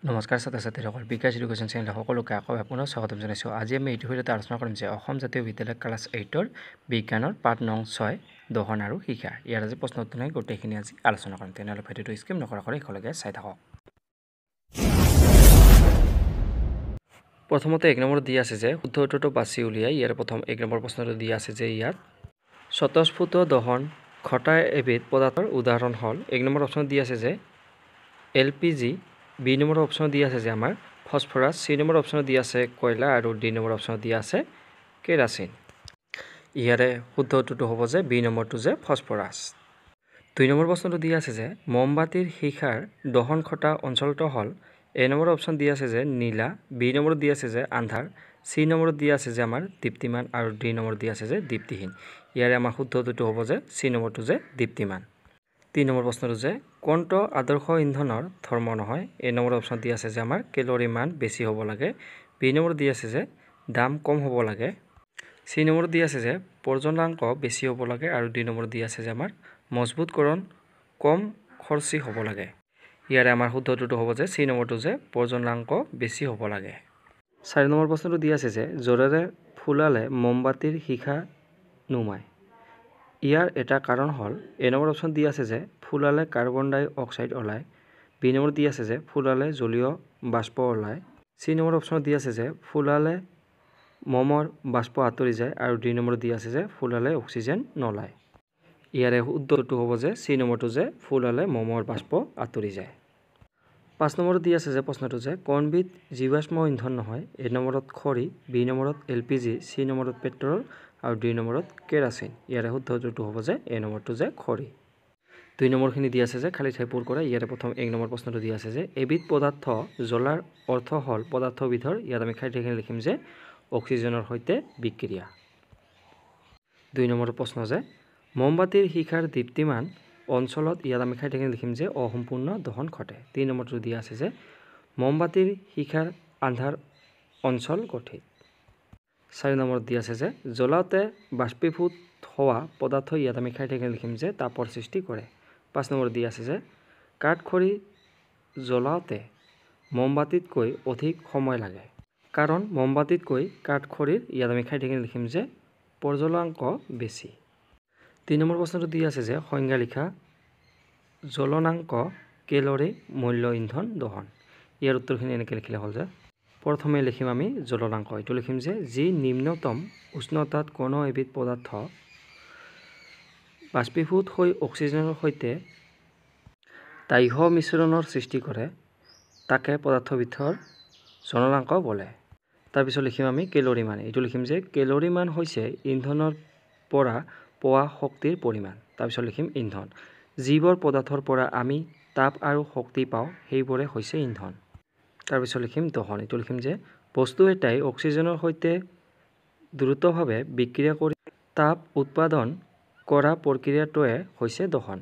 নমস্কাৰ ছাত্ৰ ছাত্ৰীসকল, বিকাশ এডুকেশ্যন চেনেল সকলোকে আকৌ পুনৰ স্বাগতম জনাইছোঁ। আজি আমি এইটো ভিডিঅ'তে আলোচনা কৰিম যে অসম জাতীয় বিদ্যালয় ক্লাছ 8ৰ বিজ্ঞানৰ পাঠ নং 6 দহন আৰু শিখা, ইয়াৰ আজি প্ৰশ্ন উত্তৰ গোটেইখিনি আজি আলোচনা কৰিম। তেনেহ'লে ভিডিঅ'টো স্কিপ নকৰাকৈ শেষলৈকে চাই থাকক। প্ৰথমতে 1 নম্বৰ দি আছে যে শুদ্ধ উত্তৰটো বাছি উলিয়াই। ইয়াৰ প্ৰথম 1 নম্বৰ প্ৰশ্নটো দি আছে যে ইয়াত স্বতঃস্ফূৰ্ত দহন ঘটা এবিধ পদাৰ্থৰ উদাহৰণ হ'ল। 1 নম্বৰ অপশ্যন দি আছে যে L P G, B number option দি আছে যে আমাৰ ফছফৰাছ, চি নম্বৰ অপশ্যন দি আছে কয়লা আৰু ডি নম্বৰ অপশ্যন দি আছে কেৰাচিন। ইয়াৰে শুদ্ধ উত্তৰটো হ'ব যে বি নম্বৰটো যে ফছফৰাছ। 2 নম্বৰ প্ৰশ্নটো দি আছে যে মমবাতিৰ শিখাৰ দহন ঘটা অঞ্চলটো হ'ল। এ নম্বৰ অপশ্যন দি আছে যে নীলা, বি নম্বৰত দি আছে যে আন্ধাৰ, চি নম্বৰত দি আছে যে আমাৰ দীপ্তিমান আৰু ডি নম্বৰত দি আছে যে দীপ্তিহীন। ইয়াৰে আমাৰ শুদ্ধ উত্তৰটো হ'ব যে চি নম্বৰটো যে দীপ্তিমান। 3 নম্বৰ প্ৰশ্নটো যে কোনটো আদৰ্শ ইন্ধনৰ ধৰ্ম নহয়। এ নম্বৰ অপশ্যন দি আছে যে আমাৰ কেলৰি মান বেছি হ'ব লাগে, বি নম্বৰত দি আছে যে দাম কম হ'ব লাগে, চি নম্বৰত দি আছে যে পৰ্যটনাংক বেছি হ'ব লাগে আৰু ডি নম্বৰত দি আছে যে আমাৰ মজবুতকৰণ কম খৰচী হ'ব লাগে। ইয়াৰে আমাৰ শুদ্ধ উত্তৰটো হ'ব যে চি নম্বৰটো যে পৰ্যটনাংক বেছি হ'ব লাগে। 4 নম্বৰ প্ৰশ্নটো দি আছে যে জোৰেৰে ফুলালে মমবাতিৰ শিখা নুমায়, ইয়াৰ এটা কাৰণ হ'ল। এ নম্বৰ অপশ্যন দি আছে যে ফুলালে কাৰ্বন ডাই অক্সাইড ওলায়, বি নম্বৰ দি আছে যে ফুলালে জলীয় বাষ্প ওলায়, চি নম্বৰ অপশ্যন দি আছে যে ফুলালে মমৰ বাষ্প আঁতৰি যায় আৰু ডি নম্বৰ দি আছে যে ফুলালে অক্সিজেন নলায়। ইয়াৰে উত্তৰটো হ'ব যে চি নম্বৰটো যে ফুলালে মমৰ বাষ্প আঁতৰি যায়। 5 নম্বৰত দি আছে যে প্ৰশ্নটো যে কোনবিধ জীৱাশ্ম ইন্ধন নহয়। এ নম্বৰত খৰি, বি নম্বৰত এল পি জি, চি নম্বৰত পেট্ৰল আৰু ডি নম্বৰত কেৰাচিন। ইয়াৰে শুদ্ধ উত্তৰটো হ'ব যে এ নম্বৰটো যে খৰি। 2 নম্বৰখিনি দি আছে যে খালী ঠাই পূৰ কৰা। ইয়াৰে প্ৰথম 1 নম্বৰ প্ৰশ্নটো দি আছে যে এবিধ পদাৰ্থ জ্বলাৰ অৰ্থ হ'ল পদাৰ্থবিধৰ, ইয়াত আমি খালী ঠাইখিনি লিখিম যে অক্সিজেনৰ সৈতে বিক্ৰিয়া। 2 নম্বৰ প্ৰশ্ন যে মমবাতিৰ শিখাৰ দীপ্তিমান অঞ্চলত, ইয়াত আমি খালী ঠাইখিনি লিখিম যে অসম্পূৰ্ণ দহন ঘটে। 3 নম্বৰটো দিয়া আছে যে মমবাতিৰ শিখাৰ আন্ধাৰ অঞ্চল গঠিত। 4 নম্বৰত দি আছে যে জ্বলাওঁতে বাষ্পীভূত হোৱা পদাৰ্থ, ইয়াত আমি খালী ঠাইখিনি লিখিম যে তাপৰ সৃষ্টি কৰে। 5 নম্বৰত দি আছে যে কাঠখৰি জ্বলাওঁতে মমবাতিতকৈ অধিক সময় লাগে, কাৰণ মমবাতিতকৈ কাঠখৰিৰ, ইয়াত আমি খালী ঠাইখিনি লিখিম যে পৰ্যলাংক বেছি। 3 নম্বৰ প্ৰশ্নটো দি আছে যে সংজ্ঞা লিখা জ্বলনাংক কেলৰি মূল্য ইন্ধন দহন। ইয়াৰ উত্তৰখিনি এনেকৈ লিখিলে হ'ল যে প্ৰথমে লিখিম আমি জ্বলনাংক, এইটো লিখিম যে যি নিম্নতম উষ্ণতাত কোনো এবিধ পদাৰ্থ বাষ্পীভূত হৈ অক্সিজেনৰ সৈতে দাহ্য মিশ্ৰণৰ সৃষ্টি কৰে তাকে পদাৰ্থবিধৰ জ্বলনাংক বোলে। তাৰপিছত লিখিম আমি কেলৰি মান, এইটো লিখিম যে কেলৰি মান হৈছে ইন্ধনৰ পৰা পোৱা শক্তিৰ পৰিমাণ। তাৰপিছত লিখিম ইন্ধন, যিবোৰ পদাৰ্থৰ পৰা আমি তাপ আৰু শক্তি পাওঁ সেইবোৰে হৈছে ইন্ধন। তাৰপিছত লিখিম দহন, এইটো লিখিম যে বস্তু এটাই অক্সিজেনৰ সৈতে দ্ৰুতভাৱে বিক্ৰিয়া কৰি তাপ উৎপাদন কৰা প্ৰক্ৰিয়াটোৱে হৈছে দহন।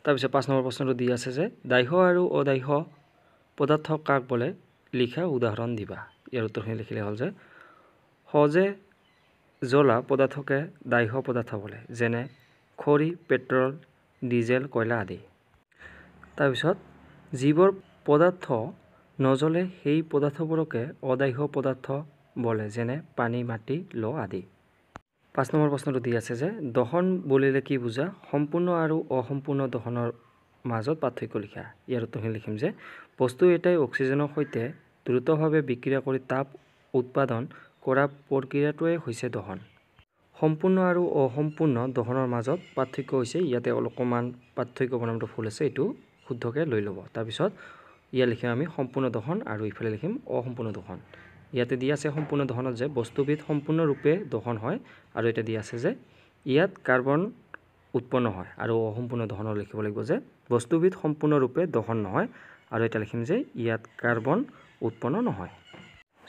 তাৰপিছত 5 নম্বৰ প্ৰশ্নটো দি আছে যে দাহ্য আৰু অদাহ্য পদাৰ্থ কাক বোলে, লিখা উদাহৰণ দিবা। ইয়াৰ উত্তৰখিনি লিখিলে হ'ল যে সহজে জ্বলা পদাৰ্থকে দাহ্য পদাৰ্থ বোলে, যেনে খৰি, পেট্ৰল, ডিজেল, কয়লা আদি। তাৰপিছত যিবোৰ পদাৰ্থ নজ্বলে সেই পদাৰ্থবোৰকে অদাহ্য পদাৰ্থ বোলে, যেনে পানী, মাটি, লো আদি। 5 নম্বৰ প্ৰশ্নটো দি আছে যে দহন বুলিলে কি বুজা, সম্পূৰ্ণ আৰু অসম্পূৰ্ণ দহনৰ মাজত পাৰ্থক্য লিখা। ইয়াৰ উত্তৰখিনি লিখিম যে বস্তু এটাই অক্সিজেনৰ সৈতে দ্ৰুতভাৱে বিক্ৰিয়া কৰি তাপ উৎপাদন কৰা প্ৰক্ৰিয়াটোৱে হৈছে দহন। সম্পূৰ্ণ আৰু অসম্পূৰ্ণ দহনৰ মাজত পাৰ্থক্য হৈছে, ইয়াতে অলপমান পাৰ্থক্য বনামটো ভুল আছে, এইটো শুদ্ধকৈ লৈ ল'ব। তাৰপিছত ইয়াত লিখিম আমি সম্পূৰ্ণ দহন আৰু ইফালে লিখিম অসম্পূৰ্ণ দহন। ইয়াতে দি আছে সম্পূৰ্ণ দহনত যে বস্তুবিধ সম্পূৰ্ণৰূপে দহন হয় আৰু এতিয়া দি আছে যে ইয়াত কাৰ্বন উৎপন্ন হয়, আৰু অসম্পূৰ্ণ দহনত লিখিব লাগিব যে বস্তুবিধ সম্পূৰ্ণৰূপে দহন নহয় আৰু এতিয়া লিখিম যে ইয়াত কাৰ্বন উৎপন্ন নহয়।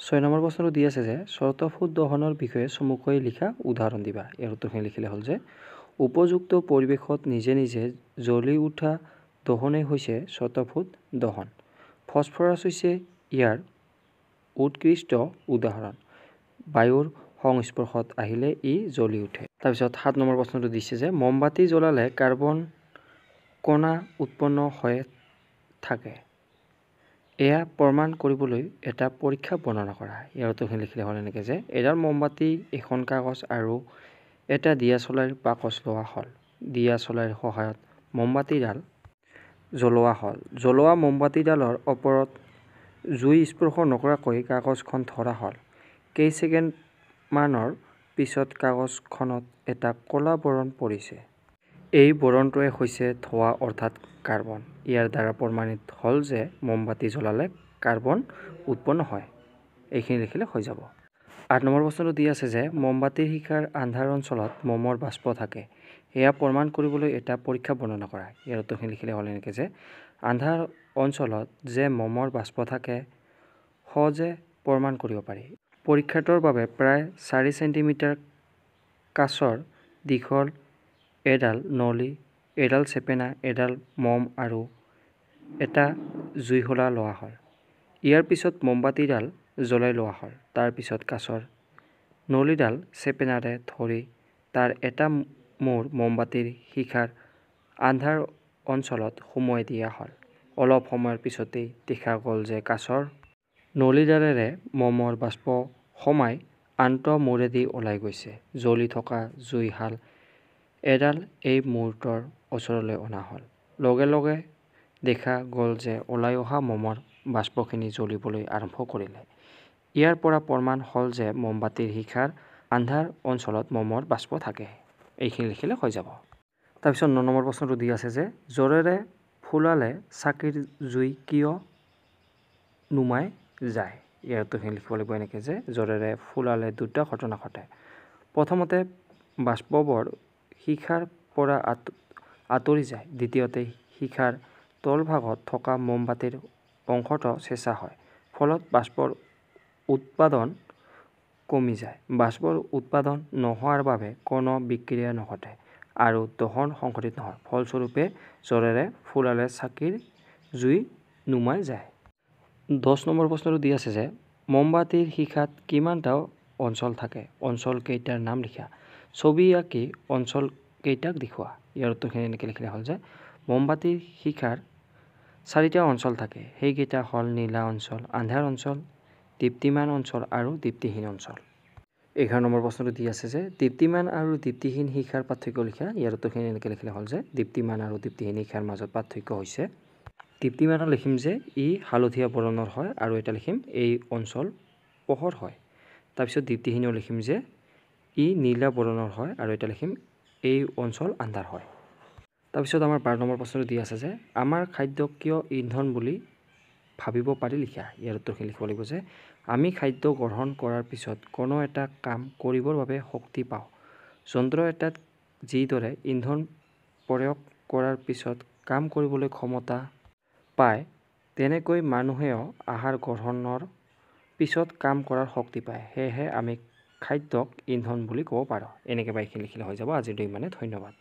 6 নম্বৰ প্ৰশ্নটো দি আছে যে স্বতঃস্ফূৰ্ত দহনৰ বিষয়ে চমুকৈ লিখা উদাহৰণ দিবা। ইয়াৰ উত্তৰখিনি লিখিলে হ'ল যে উপযুক্ত পৰিৱেশত নিজে নিজে জ্বলি উঠা দহনেই হৈছে স্বতঃস্ফূৰ্ত দহন। ফছফৰাছ হৈছে ইয়াৰ উৎকৃষ্ট উদাহৰণ। বায়ুৰ সংস্পৰ্শত আহিলে ই জ্বলি উঠে। তাৰপিছত 7 নম্বৰ প্ৰশ্নটো দিছে যে মমবাতি জ্বলালে কাৰ্বন কণা উৎপন্ন হৈ থাকে, এয়া প্ৰমাণ কৰিবলৈ এটা পৰীক্ষা বৰ্ণনা কৰা। ইয়াৰ উত্তৰখিনি লিখিলে হ'ল এনেকৈ যে এডাল মমবাতি, এখন কাগজ আৰু এটা দিয়াচলাইৰ বাকচ লোৱা হ'ল। দিয়াচলাইৰ সহায়ত মমবাতিডাল জ্বলোৱা হ'ল। জ্বলোৱা মমবাতিডালৰ ওপৰত জুই স্পৰ্শ নকৰাকৈ কাগজখন ধৰা হ'ল। কেইছেকেণ্ডমানৰ পিছত কাগজখনত এটা ক'লা বৰণ পৰিছে। এই বৰণটোৱে হৈছে ধোঁৱা অৰ্থাৎ কাৰ্বন। ইয়াৰ দ্বাৰা প্ৰমাণিত হ'ল যে মমবাতি জ্বলালে কাৰ্বন উৎপন্ন হয়। এইখিনি লিখিলে হৈ যাব। ৮ নম্বৰ প্ৰশ্নটো দি আছে যে মমবাতিৰ শিখাৰ আন্ধাৰ অঞ্চলত মমৰ বাষ্প থাকে। এয়া প্ৰমাণ কৰিবলৈ এটা পৰীক্ষা বৰ্ণনা কৰা। ইয়াৰ উত্তৰখিনি লিখিলে হ'ল এনেকৈ যে আন্ধাৰ অঞ্চলত যে মমৰ বাষ্প থাকে সহজে প্ৰমাণ কৰিব পাৰি। পৰীক্ষাটোৰ বাবে প্ৰায় ৪ চেণ্টিমিটাৰ কাঁচৰ দীঘল এডাল নলী, এডাল চেপেনা, এডাল মম আৰু এটা জুইশলা লোৱা হ'ল। ইয়াৰ পিছত মমবাতিডাল জ্বলাই লোৱা হ'ল। তাৰ পিছত কাঁচৰ নলীডাল চেপেনাৰে ধৰি তাৰ এটা মূৰ মমবাতিৰ শিখাৰ আন্ধাৰ অঞ্চলত সুমুৱাই দিয়া হ'ল। অলপ সময়ৰ পিছতেই দেখা গ'ল যে কাঁচৰ নলীডালেৰে মমৰ বাষ্প সোমাই আনটো মূৰেদি ওলাই গৈছে। জ্বলি থকা জুইশাল এডাল এই মূৰটোৰ ওচৰলৈ অনা হ'ল। লগে লগে দেখা গ'ল যে ওলাই অহা মমৰ বাষ্পখিনি জ্বলিবলৈ আৰম্ভ কৰিলে। ইয়াৰ পৰা প্ৰমাণ হ'ল যে মমবাতিৰ শিখাৰ আন্ধাৰ অঞ্চলত মমৰ বাষ্প থাকে। এইখিনি লিখিলে হৈ যাব। তাৰপিছত ৯ নম্বৰ প্ৰশ্নটো দি আছে যে জোৰেৰে ফুলালে চাকিৰ জুই কিয় নুমাই যায়। ইয়াৰ উত্তৰখিনি লিখিব লাগিব এনেকৈ যে জোৰেৰে ফুলালে দুটা ঘটনা ঘটে। প্ৰথমতে বাষ্পবোৰ শিখাৰ পৰা আঁতৰি যায়। দ্বিতীয়তে শিখাৰ তলভাগত থকা মমবাতিৰ অংশটো চেঁচা হয়, ফলত বাষ্পৰ উৎপাদন কমি যায়। বাষ্পৰ উৎপাদন নোহোৱাৰ বাবে কোনো বিক্ৰিয়া নঘটে আৰু দহন সংঘটিত নহয়। ফলস্বৰূপে জোৰেৰে ফুলালে চাকিৰ জুই নুমাই যায়। ১০ নম্বৰ প্ৰশ্নটো দি আছে যে মমবাতিৰ শিখাত কিমানটা অঞ্চল থাকে, অঞ্চল কেইটাৰ নাম লিখা। ছবি আঁকি অঞ্চল কেইটাক দেখুওৱা। ইয়াৰ উত্তৰখিনি এনেকৈ লিখিলে হ'ল যে মমবাতিৰ শিখাৰ ৪টা অঞ্চল থাকে। সেইকেইটা হ'ল নীলা অঞ্চল, আন্ধাৰ অঞ্চল, দীপ্তিমান অঞ্চল আৰু দীপ্তিহীন অঞ্চল। ১১ নম্বৰ প্ৰশ্নটো দি আছে যে দীপ্তিমান আৰু দীপ্তিহীন শিখাৰ পাৰ্থক্য লিখা। ইয়াৰ উত্তৰখিনি এনেকৈ লিখিলে হ'ল যে দীপ্তিমান আৰু দীপ্তিহীন শিখাৰ মাজত পাৰ্থক্য হৈছে দীপ্তিমানৰ লিখিম যে ই হালধীয়া বৰণৰ হয় আৰু এটা লিখিম এই অঞ্চল পোহৰ হয়। তাৰপিছত দীপ্তিহীনৰ লিখিম যে ই নীলা বৰণৰ হয় আৰু এটা লিখিম এই অঞ্চল আন্ধাৰ হয়। তাৰপিছত আমাৰ ১২ নম্বৰ প্ৰশ্নটো দি আছে যে আমাৰ খাদ্যক কিয় ইন্ধন বুলি ভাবিব পাৰি লিখা। ইয়াৰ উত্তৰখিনি লিখিব লাগিব যে আমি খাদ্য গ্ৰহণ কৰাৰ পিছত কোনো এটা কাম কৰিবৰ বাবে শক্তি পাওঁ। যন্ত্ৰ এটাত যিদৰে ইন্ধন প্ৰয়োগ কৰাৰ পিছত কাম কৰিবলৈ ক্ষমতা পায়, তেনেকৈ মানুহেও আহাৰ গ্ৰহণৰ পিছত কাম কৰাৰ শক্তি পায়। সেয়েহে আমি খাদ্যক ইন্ধন বুলি ক'ব পাৰোঁ। এনেকৈ বা এইখিনি লিখিলে হৈ যাব। আজিলৈ ইমানে, ধন্যবাদ।